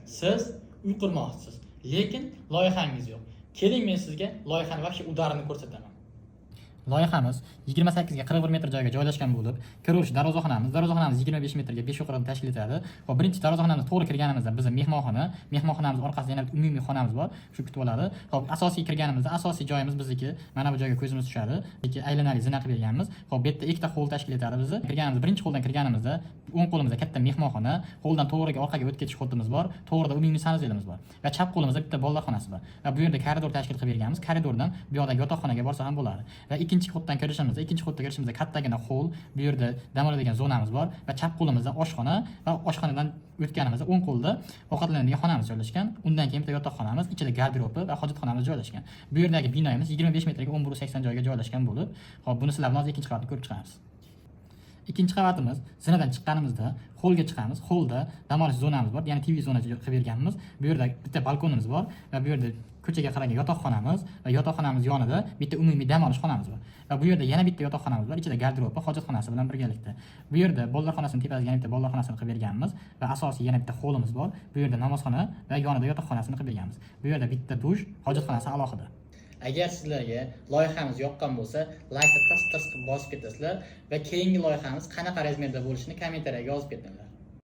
Siz uy qurmoqchisiz, lekin loyihangiz yo'q. Keling, men sizga loyihani вообще удар ini ko'rsataman. Loyihamiz 28 ga 41 metr joyga joylashgan bo'lib, kiraverish darvozaxonamiz 25 metrga 5 qirqni tashkil etadi. Xo'p, birinchi darvozaxonamiz to'g'ri kirganimizda bizni mehmonxona, mehmonxonamiz orqasida yana bitta umumiy xonamiz bor, shu kutib oladi. Xo'p, asosiy kirganimizda asosiy joyimiz bizniki, mana bu joyga ko'zimiz tushadi. Ikki aylanali zina qilib berganmiz. Xo'p, bu yerda ikkita hol tashkil etadi bizni. Kirganimizda, birinchi holdan kirganimizda o'ng qo'limizda katta mehmonxona, holdan to'g'riga orqaga o'tib ketish xodimiz bor, to'g'rida umumiy санузел imiz bor va chap qo'limizda bitta bolalar xonasi bor. Va bu yerda koridor tashkil qilib berganmiz. Koridordan bu yoqdagi yotoqxonaga borsa ham bo'ladi. Va ikkinchi xoddan kirishimizda, ikkinchi xodda kirishimizda kattagina hol, bu yerda dam oladigan zonamiz bor va chap qo'limizda oshxona va oshxonadan o'tganimizda o'ng qo'lda ovqatlanadigan xonamiz joylashgan. Undan keyin bitta yotoqxonamiz, ichida garderobi va hojatxonamiz joylashgan. Bu yerdagi binoyimiz 25 metrga 11,80 joyga joylashgan bo'lib, xo'p, buni sizlar bilan hozir ikkinchi qavatni ko'rib chiqamiz. Ikkinchi qavatimiz zinadan chiqqanimizda holga chiqamiz. Holda dam olish zonamiz bor, ya'ni TV zona qilib berganmiz. Bu yerda bitta balkonimiz bor va bu yerda ko'chaga qaragan yotoqxonamiz va yotoqxonamiz yonida bitta umumiy dam olish xonamiz bor. Va bu yerda yana bitta yotoqxonamiz bor, ichida garderobi, hojatxonasi bilan birgalikda. Bu yerda bolalar xonasini tepasiga yana bitta bolalar xonasini qilib berganmiz va asosiy yana bitta holimiz bor. Bu yerda namozxona va yonida yotoqxonasini qilib berganmiz. Bu yerda bitta dush, hojatxonasi alohida. Agar sizlarga loyihamiz yoqqan bo'lsa, laykni tirs tirs qilib bosib ketasizlar va keyingi loyihamiz qanaqa размер da bo'lishini kommentariyaga yozib ketinglar.